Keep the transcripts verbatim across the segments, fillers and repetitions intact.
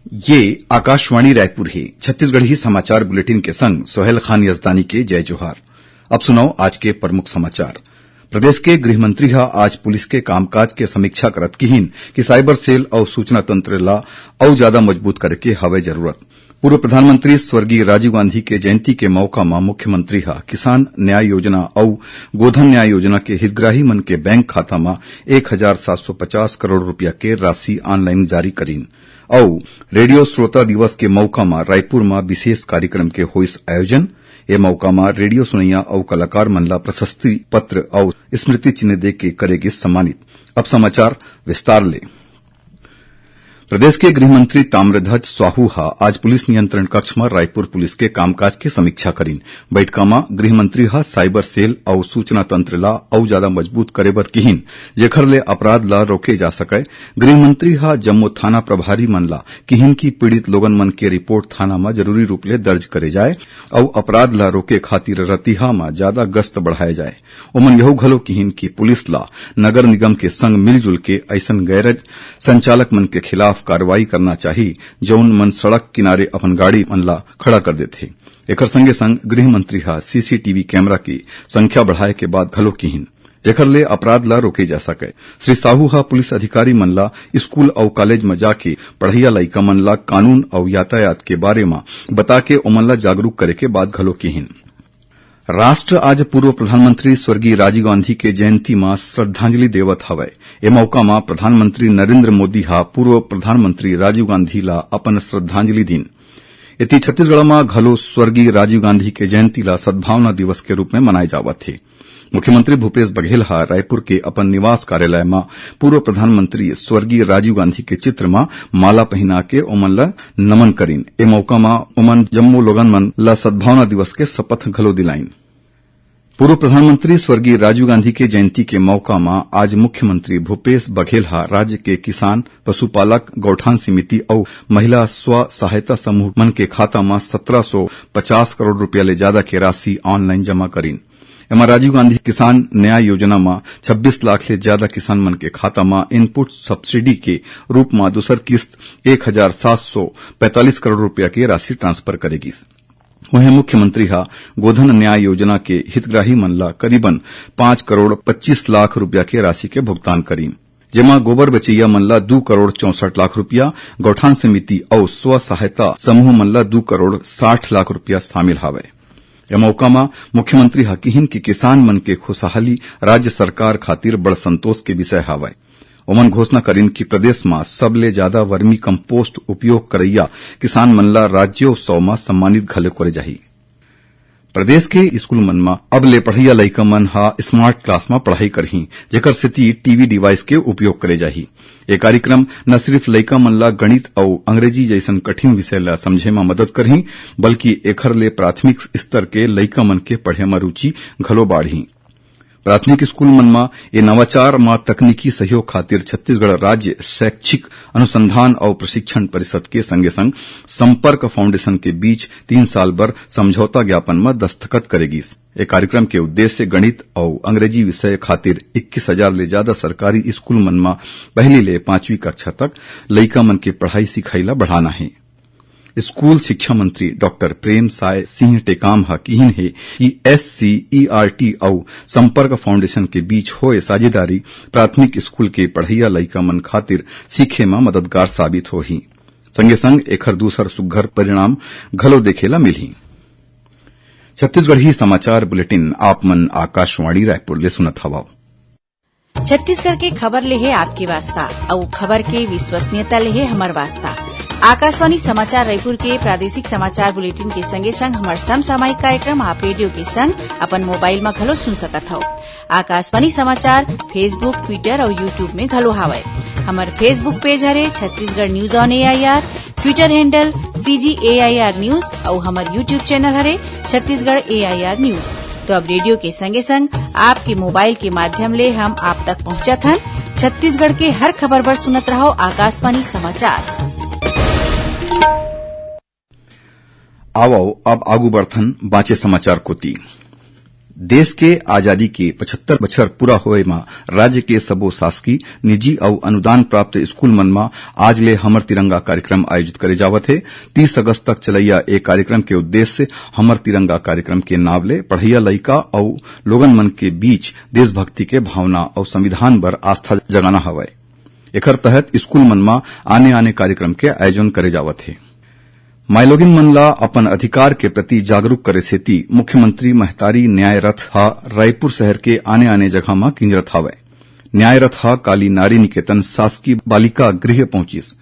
ये आकाशवाणी रायपुर हे। छत्तीसगढ़ी समाचार बुलेटिन के संग सोहेल खान यजदानी के जय जोहार। अब सुनव आज के प्रमुख समाचार। प्रदेश के गृह मंत्री ह आज पुलिस के कामकाज के समीक्षा करत किहिन कि साइबर सेल अउ सूचना तंत्र ला अउ जादा मजबूत करे के हवय जरूरत। पूर्व प्रधानमंत्री स्वर्गीय राजीव गांधी के जयंती के मौका म मुख्यमंत्री ह किसान न्याय योजना अउ गोधन न्याय योजना के हितग्राही मन के बैंक खाता म एक हजार सात सौ पचास करोड़ रुपया के राशि ऑनलाइन जारी करिन। अउ रेडियो श्रोता दिवस के मौका म रायपुर म विशेष कार्यक्रम के होइस आयोजन। ए मौका म रेडियो सुनैया अउ कलाकार मन ला प्रशस्ति पत्र अउ स्मृति चिन्ह दे के करे गिस सम्मानित। अब समाचार विस्तार ले। प्रदेश के गृह मंत्री ताम्रध्वज साहू ह आज पुलिस नियंत्रण कक्ष म रायपुर पुलिस के कामकाज के समीक्षा करिन। बैठका म गृह मंत्री ह साइबर सेल अउ सूचना तंत्र ला अउ जादा मजबूत करे बर किहिन, जेखर ले अपराध ला रोके जा सकय। गृह मंत्री ह जम्मो थाना प्रभारी मन ला किहिन कि पीड़ित लोगन मन के रिपोर्ट थाना म जरूरी रूप ले दर्ज करे जाय अउ अपराध ला रोके खातिर रतिहा म जादा गश्त बढ़ाए जाय। ओमन यहू घलो किहिन कि पुलिस ला नगर निगम के संग मिलजुल के अइसन गैरेज संचालक मन के खिलाफ कार्रवाई करना चाही, जउन मन सड़क किनारे अपन गाड़ी मन ला खड़ा कर देथे। एकर संगे संग गृह मंत्री ह सीसीटीवी कैमरा की संख्या बढ़ाए के बात घलो किहिन, जेखर ले अपराध ला रोके जा सकय। श्री साहू ह पुलिस अधिकारी मन ला स्कूल अउ कॉलेज म जाके पढ़इया लइका मन ला कानून अउ यातायात के बारे म बता के ओमन ला जागरूक करे के बात घलो किहिन। राष्ट्र आज पूर्व प्रधानमंत्री स्वर्गीय राजीव गांधी के जयंती म श्रद्धांजलि देवत हवय। ए मौका म प्रधानमंत्री नरेंद्र मोदी ह पूर्व प्रधानमंत्री राजीव गांधी ला अपन श्रद्धांजलि दीन। एती छत्तीसगढ़ म घलो स्वर्गीय राजीव गांधी के जयंती ला सद्भावना दिवस के रूप में मनाए जावत हे। मुख्यमंत्री भूपेश बघेल ह रायपुर के अपन निवास कार्यालय म पूर्व प्रधानमंत्री स्वर्गीय राजीव गांधी के चित्र म माला पहिना के ओमन ल नमन करिन। ए मौका म ओमन जम्मो लोगन मन ल सद्भावना दिवस के शपथ घलो दिलाइन। पूर्व प्रधानमंत्री स्वर्गीय राजीव गांधी के जयंती के मौका म आज मुख्यमंत्री भूपेश बघेल ह राज्य के किसान, पशुपालक, गौठान समिति अउ महिला स्व सहायता समूह मन के खाता म सत्रह सौ पचास करोड़ रुपया ले जादा के राशि ऑनलाइन जमा करिन। एमा राजीव गांधी किसान न्याय योजना म छब्बीस लाख ले जादा किसान मन के खाता म इनपुट सब्सिडी के रूप म दूसर किस्त एक हजार सात सौ पैंतालीस करोड़ रुपया के राशि ट्रांसफर करे गिस। उहें, मुख्यमंत्री ह गोधन न्याय योजना के हितग्राही मन ल करीबन पाँच करोड़ पच्चीस लाख रुपया के राशि के भुगतान करीन, जेमा गोबर बेचइया मन ल दू करोड़ चौसठ लाख रुपया, गौठान समिति अउ स्व सहायता समूह मन ल दू करोड़ साठ लाख रुपया शामिल हावय। ए मौका म मुख्यमंत्री ह किहिन कि किसान मन के खुशहाली राज्य सरकार खातिर बड़ संतोष के विषय हावय। ओमन घोषणा करिन कि प्रदेश म सबले जादा वर्मी कंपोस्ट उपयोग करइया किसान मन ल राज्योत्सव म सम्मानित घलो करे जाही। प्रदेश के स्कूल मन म अब ले पढ़इया लइका मन ह स्मार्ट क्लास म पढ़ाई करही, जेकर सेती टीवी डिवाइस के उपयोग करे जाही। ए कार्यक्रम न सिर्फ लइका मन ल गणित अउ अंग्रेजी जइसन कठिन विषय ल समझे म मदद करही, बल्कि एखर ले प्राथमिक स्तर के लइका मन के पढ़े म रुचि घलो बाढ़ही। प्राथमिक स्कूल मन म ए नवाचार म तकनीकी सहयोग खातिर छत्तीसगढ़ राज्य शैक्षिक अनुसंधान अउ प्रशिक्षण परिषद के संगे संग संपर्क फाउंडेशन के बीच तीन साल बर समझौता ज्ञापन म दस्तखत करे गिस। ए कार्यक्रम के उद्देश्य गणित अउ अंग्रेजी विषय खातिर इक्कीस हजार ले जादा सरकारी स्कूल मन म पहली ले पांचवी कक्षा तक लइका मन के पढ़ाई सिखाई ल बढ़ाना हे। स्कूल शिक्षा मंत्री डॉक्टर प्रेम साय सिंह टेकाम ह किहिन हे कि एससीईआरटी अउ संपर्क फाउंडेशन के बीच होए साझेदारी प्राथमिक स्कूल के पढ़इया लइका मन खातिर सीखे म मददगार साबित होही। संगे संग एखर दूसर सुग्घर परिणाम घलो देखे ला मिलही। छत्तीसगढ़ी समाचार बुलेटिन आप मन आकाशवाणी रायपुर ले सुनत हवव। छत्तीसगढ़ के खबर ले हे आपके वास्ता, अउ खबर के विश्वसनीयता ले हे हमर वास्ता। आकाशवाणी समाचार रायपुर के प्रादेशिक समाचार बुलेटिन के संगे संग हमर समसामयिक कार्यक्रम आप रेडियो के संग अपन मोबाइल म घलो सुन सकत हव। आकाशवाणी समाचार Facebook, Twitter अउ YouTube में घलो हावय। हमर Facebook पेज हरे Chhattisgarh news on AIR, Twitter handle CG AIR news अउ हमर YouTube चैनल हरे छत्तीसगढ़ एआईआर न्यूज। तो अब रेडियो के संगे संग आपके मोबाइल के माध्यम ले हम आप तक पहुंचत हन। छत्तीसगढ़ के हर खबर बर सुनत रहव आकाशवाणी समाचार। आवव, अब आगू बढ़थन बांचे समाचार कोती। देश के आजादी के पचहत्तर बछर पूरा होए म राज्य के सबो शासकीय, निजी अउ अनुदान प्राप्त स्कूल मन म आज ले हमर तिरंगा कार्यक्रम आयोजित करे जावत हे। तीस अगस्त तक चलइया ए कार्यक्रम के उद्देश्य हमर तिरंगा कार्यक्रम के नाव ले पढ़इया लइका अउ लोगन मन के बीच देशभक्ति के भावना अउ संविधान बर आस्था जगाना हवय। एखर तहत स्कूल मन म आने-आने कार्यक्रम के आयोजन करे जावत हे। माईलोगिन मन ला अपन अधिकार के प्रति जागरूक करे सेती मुख्यमंत्री महतारी न्याय रथ ह रायपुर शहर के आने-आने जगह म किंजरत हावय। न्याय रथ ह काली नारी निकेतन शासकीय बालिका गृह पहुंचिस।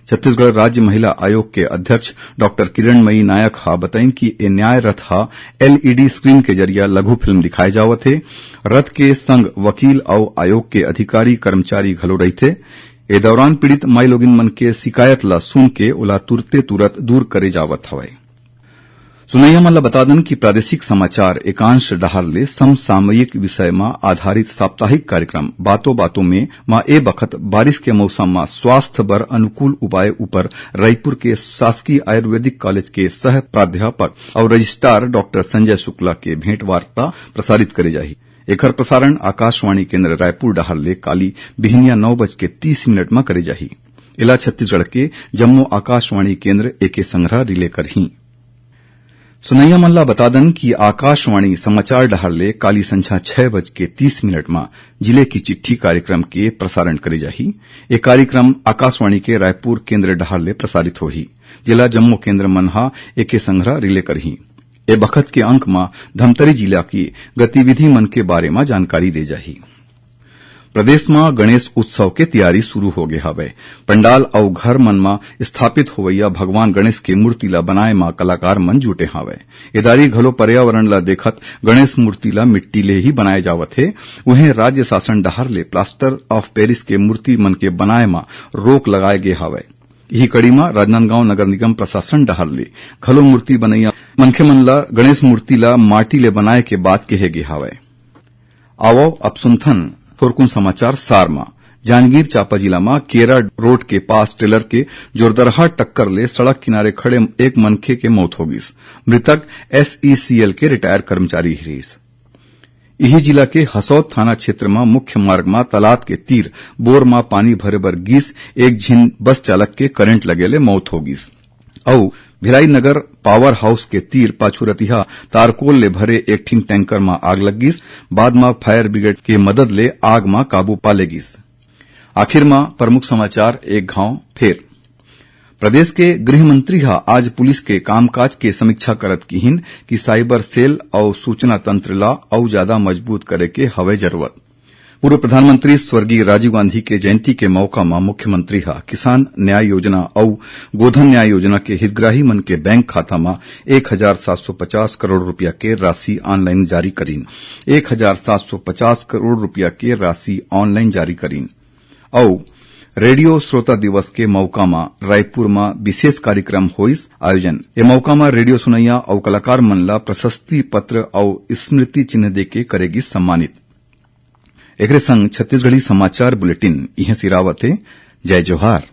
छत्तीसगढ़ राज्य महिला आयोग के अध्यक्ष डॉक्टर किरणमयी नायक ह बताइन कि ए न्याय रथ ह एलईडी स्क्रीन के जरिया लघु फिल्म दिखाए जावत हे। रथ के संग वकील अउ आयोग के अधिकारी कर्मचारी घलो रहिथे। ए दौरान पीड़ित माईलोगिन मन के शिकायत ला सुन के ओला तुरते तुरत दूर करे जावत हवय। सुनइया मन ला बता दन कि प्रादेशिक समाचार एकांश डहार ले समसामयिक विषय म आधारित साप्ताहिक कार्यक्रम बातों बातों में म ए बखत बारिश के मौसम म स्वास्थ्य बर अनुकूल उपाय ऊपर रायपुर के शासकीय आयुर्वेदिक कॉलेज के सह प्राध्यापक अउ रजिस्ट्रार डॉक्टर संजय शुक्ला के भेंटवार्ता प्रसारित करे जाही। एखर प्रसारण आकाशवाणी केंद्र रायपुर डहार ले काली बिहनिया नौ बज के तीस मिनट म करे जाही। एला छत्तीसगढ़ के जम्मो आकाशवाणी केंद्र एके संघरा रिले करही। सुनइया मन ला बता दन कि आकाशवाणी समाचार डहार ले काली संझा छह बज के तीस मिनट म जिले की चिट्ठी कार्यक्रम के प्रसारण करे जाही। ए कार्यक्रम आकाशवाणी के रायपुर केंद्र डहार ले प्रसारित होही, जेला जम्मो केंद्र मन ह एके संघरा रिले करही। ए बखत के अंक म धमतरी जिला की गतिविधि मन के बारे म जानकारी दे जाही। प्रदेश म गणेश उत्सव के तियारी शुरू हो गे हवय। पंडाल अउ घर मन म स्थापित होवइया भगवान गणेश के मूर्ति ल बनाए म कलाकार मन जुटे हवय। एदारी घलो पर्यावरण ल देखत गणेश मूर्ति ल मिट्टी ले ही बनाए जावत हे। उहें, राज्य शासन डहार ले plaster of Paris के मूर्ति मन के बनाए म रोक लगाए गे हवय। इही कड़ी म राजनांदगांव नगर निगम प्रशासन डहार ले घलो मूर्ति बनइया मनखे मन ल गणेश मूर्ति ल माटी ले बनाए के बात कहे गे हवय। आवव, अब सुनथन थोरकुन समाचार सार म। जांजगीर चांपा जिला म केरा रोड के पास ट्रेलर के जोरदरहा टक्कर ले सड़क किनारे खड़े एक मनखे के मौत हो गिस। मृतक एसईसीएल के रिटायर कर्मचारी रिहिस। इही जिला के हसौद थाना क्षेत्र म मुख्य मार्ग म तालाब के तीर बोर म पानी भरे बर गिस एक झिन बस चालक के करंट लगे ले मौत हो गिस। अउ भिलाई नगर पावर हाउस के तीर पाछू रतिहा तारकोल ले भरे एक ठिन टैंकर म आग लग गिस। बाद म फायर ब्रिगेड के मदद ले आग म काबू पा ले गिस। आखिर म प्रमुख समाचार एक घांव फेर। प्रदेश के गृह मंत्री ह आज पुलिस के कामकाज के समीक्षा करत किहिन कि साइबर सेल अउ सूचना तंत्र ला अउ जादा मजबूत करे के हवय जरूरत। पूर्व प्रधानमंत्री स्वर्गीय राजीव गांधी के जयंती के मौका म मुख्यमंत्री ह किसान न्याय योजना अउ गोधन न्याय योजना के हितग्राही मन के बैंक खाता म एक हजार सात सौ पचास करोड़ रुपया के राशि ऑनलाइन जारी करीन। एक हजार सात सौ पचास करोड़ रुपया के राशि ऑनलाइन जारी करीन। अउ रेडियो श्रोता दिवस के मौका म रायपुर म विशेष कार्यक्रम होइस आयोजन। ए मौका म रेडियो सुनइया अउ कलाकार मन ला प्रशस्ति पत्र अउ स्मृति चिन्ह देके करे गिस सम्मानित। एकरे संग छत्तीसगढ़ी समाचार बुलेटिन इहें सिरावत हे। जय जोहार।